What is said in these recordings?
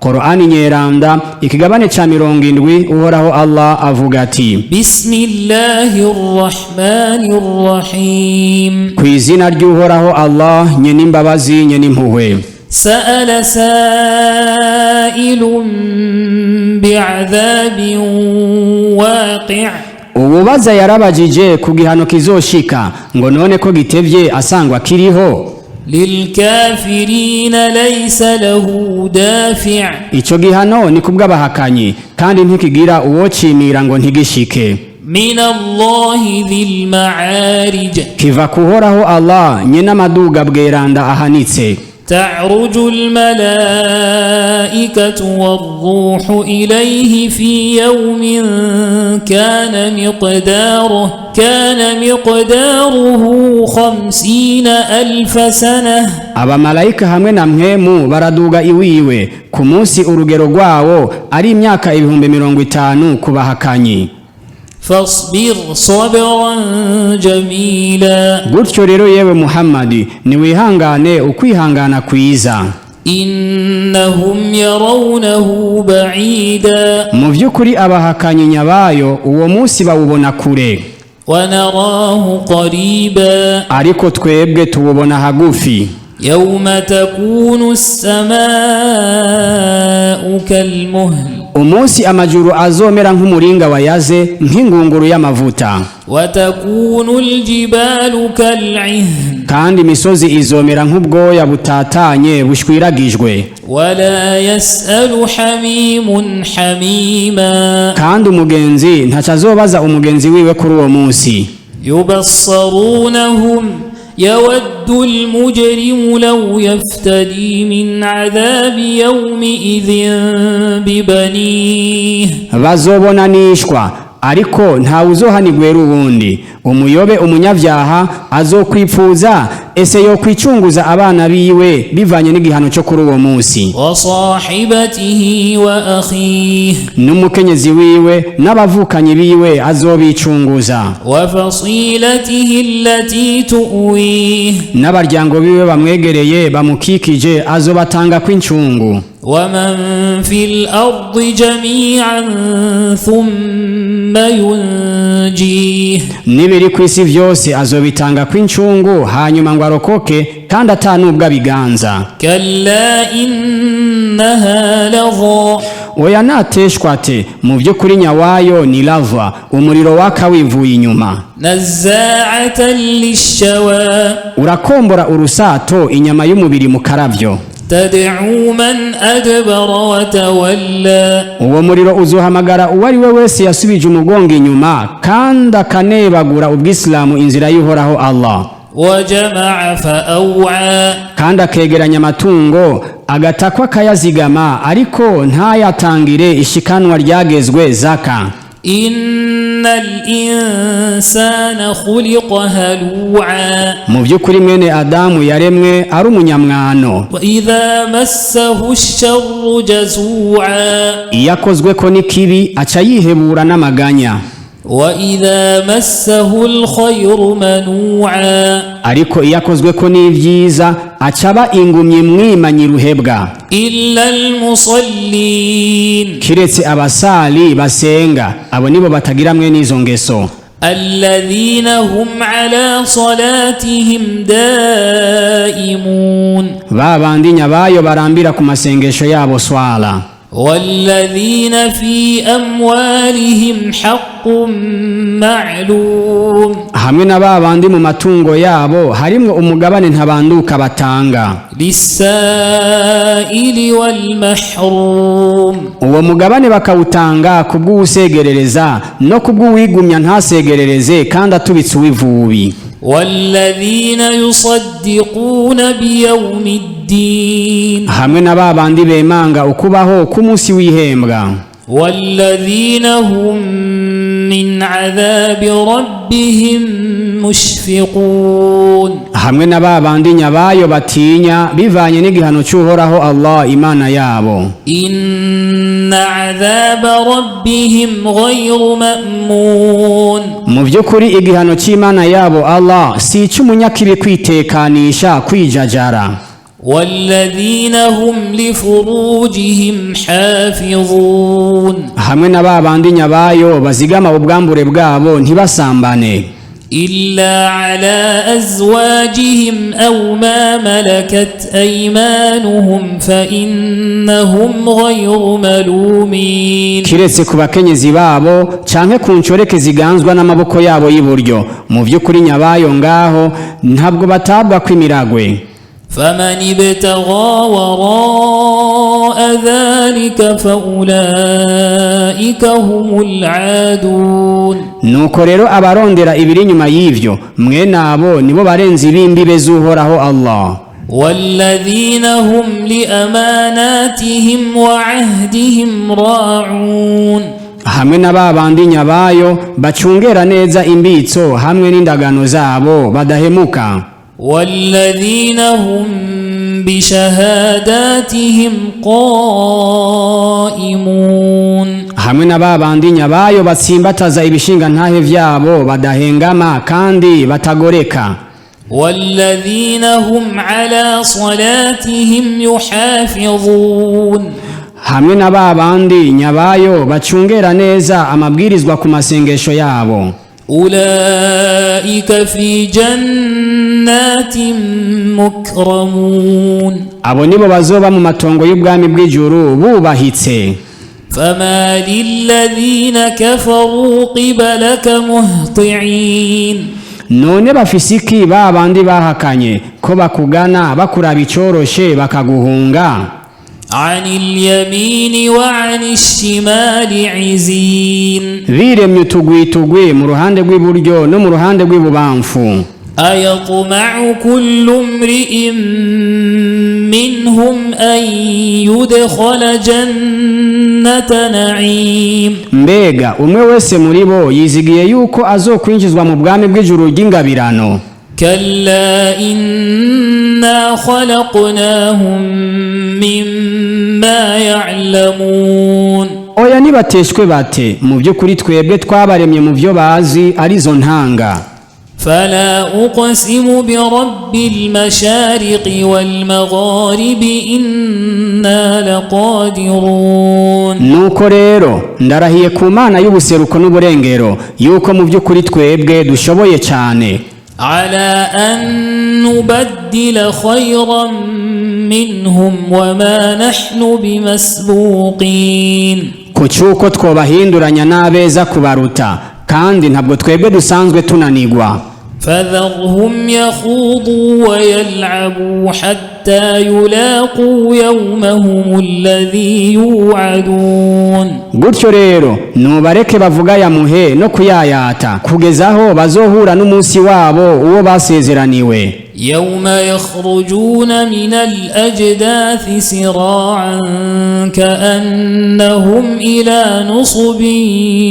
Korani Nyeranda, ikigabane ca 70. Uhoraho Allah avuga ati: بسم الله الرحمن الرحيم. Ku izina ry'Uhoraho Allah, nyen'imbabazi, nyen'impuhwe. سأل سائل بعذاب واقع. Uwubaza yarabajije ku gihano kizoshika, ngo none ko gitevye asangwa kiriho. للكافرين ليس له دافع. Ico gihano ni kubw'abahakanyi, kandi ntikigira uwocimira ngo ntigishike. من الله ذي المعارج. Kiva kuhoraho Allah, nyene amaduga bweranda ahanitse. تعرج الملائكة والروح إليه في يوم كان مقداره 50,000 سنة. Abamarayika hamwe na mpwemu baraduga iwiwe ku munsi urugero rwawo ari imyaka 50,000 ku bahakanyi. فاصبر صبرا جميلا. Gutyo rero, yewe Muhammadi, niwihangane ukwihangana kwiza. إنهم يرونه بعيدا. Mu by'ukuri abahakanyi nyabayo uwo munsi bawubona kure. ونراه قريبا. Ariko twebwe tuwubona hagufi. يوم تكون السماء كالمهل. Umunsi amajuru azomera nk'umuringa wayaze, nk'ingunguru y'amavuta. وتكون الجبال كالعهن. Kandi imisozi izomera nk'ubwoya butatanye bushwiragijwe. ولا يسأل حميم حميما. Kandi umugenzi ntaco azobaza umugenzi wiwe kuri uwo munsi. يبصرونهم، يود المجرم لو يفتدي من عذاب يومئذ ببنيه. Bazobonanishwa, ariko ntawe uzohanigwera uwundi. Umuyobe umunyabyaha azokwipfuza ese yokwicunguza abana biwe bivanye n'igihano cyo kuri uwo munsi. وصاحبته وأخيه. N'umukenyezi wiwe n'abavukanyi biwe azobicunguza. وفصيلته التي تؤويه. N'abaryango biwe bamwegereye bamukikije azobatanga kw'incungu. ومن في الأرض جميعا ثم ينجيه. N'ibiri ku isi vyose azobitanga kw'incungu, hanyuma ngo arokoke, kandi atanubwo abiganza. كلا إنها لظى. Oya, nateshwa ate, mu by'ukuri nyawayo ni lava, umuriro waka wivuye inyuma. نزاعة للشوى. Urakombora urusato inyama y'umubiri mu karavyo. تدعو من أدبر وتولى. Uwo muriro uzohamagara uwo ari we wese yasubije umugongo inyuma kandi akanebagura ubwisilamu, inzira y'Uhoraho Allah. وجمع فأوعى. Kandi akegeranya amatungo, agatakwa akayazigama, ariko ntayatangire ishikanwa ryagezwe, zaka. إن الإنسان خلق هلوعا. Mu by'ukuri mwene Adamu yaremwe ari umunyamwano. وإذا مسه الشر جزوعا. Iyo akozwe ko n'ikibi aca yihebura n'amaganya. وإذا مسه الخير منوعا. Ariko iyo akozwe ko n'ibyiza aca aba ingumyi mwimanyi ruhebwa. إلا المصلين. Kiretse abasali basenga, abo nibo batagira mwe n'izo ngeso. الذين هم على صلاتهم دائمون. Ba bandi nyabayo barambira ku masengesho yabo, swala. والذين في أموالهم حق معلوم. Hamwe na ba bandi mu matungo yabo harimwo umugabane ntabanduka batanga. للسائل والمحروم. Uwo mugabane bakawutanga kubw'uwusegerereza no kubw'uwigumya ntasegerereze kandi atubitse uw'ivubi. والذين يصدقون بيوم الدين. Hamwe na ba bandi bemanga ukubaho k'umunsi w'ihembwa. والذين هم من عذاب ربهم مشفقون. Hamwe na ba bandi nyabayo batinya bivanye n'igihano cy'Uhoraho Allah, Imana yabo. إن عذاب ربهم غير مأمون. Mu by'ukuri igihano cy'Imana yabo Allah si icy'umunyakibi kwitekanisha, kwijajara. والذين هم لفروجهم حافظون. Hamwe na ba bandi nyabayo bazigama ubwambure bwabo ntibasambane. إلا على أزواجهم أو ما ملكت أيمانهم فإنهم غير ملومين. Kiretse ku bakenyezi babo canke ku nshoreke ziganzwa n'amaboko yabo y'iburyo, mu vy'ukuri nyabayo ngaho ntabwo batabwa kw'imiragwe. فمن ابتغى وراء ذلك فأولئك هم العادون. Nuko rero abarondera ibiri inyuma y'ivyo, mwene abo nibo barenze ibimbibe z'Uhoraho Allah. والذين هم لأماناتهم وعهدهم راعون. Hamwe na ba bandi nyabayo bacungera neza imbitso hamwe n'indagano zabo badahemuka. والذين هم بشهاداتهم قائمون. Hamwe na ba bandi nyabayo batsimbataza ibishinga ntahe vyabo badahengama kandi batagoreka. والذين هم على صلاتهم يحافظون. Hamwe na ba bandi nyabayo bacungera neza amabwirizwa ku masengesho yabo. أولئك في جنات مكرمون. Abo nibo bazoba mu matongo y'ubwami bw'ijuru bubahitse. فما للذين كفروا قبلك مهطعين. None bafise iki ba bandi bahakanye ko bakugana bakuraba icoroshe bakaguhunga? عن اليمين وعن الشمال عزين. Biremye utugwi mu ruhande rw'iburyo no mu ruhande rw'ibubamfu. أيطمع كل امرئ منهم أن يدخل جنة نعيم. Mbega umwe wese muri bo yizigiye yuko azokwinjizwa mu bwami bw'ijuru ry'ingabirano? كلا إنا خلقناهم مما يعلمون. Oya, nibateshwe bate, mu by'ukuri twebwe twabaremye mu byo bazi, arizo ntanga. فلا أقسم برب المشارق والمغارب إنا لقادرون. Nuko rero ndarahiye ku Mana y'ubuseruko n'uburengero yuko mu by'ukuri twebwe dushoboye cyane على أن نبدل خيرا منهم وما نحن بمسبوقين. Ku cy'uko twobahinduranya n'abeza kubaruta, kandi ntabwo twebwe dusanzwe tunanigwa. فذرهم يخوضوا ويلعبوا حتى يلاقوا يومهم الذي يوعدون. Gutyo rero nubareke bavuga yamuhe no kuyayata kugeza aho bazohura n'umunsi wabo uwo basezeraniwe. يوم يخرجون من الأجداث سراعا كأنهم إلى نصب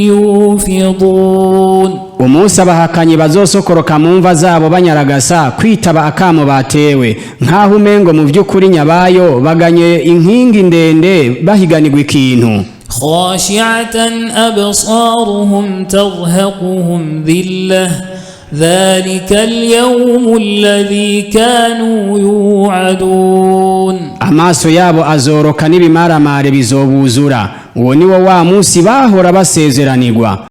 يوفضون. Umunsi abahakanyi bazosokoroka mu mva zabo banyaragasa kwitaba akamo batewe, nk'aho umengo mu by'ukuri nyabayo baganye inkingi ndende bahiganirwa ikintu. خاشعة أبصارهم ترهقهم ذلة ذلك اليوم الذي كانوا يوعدون. Amaso yabo azoroka n'ibimaramare bizobuzura, uwo ni wo wa munsi bahora basezeranirwa.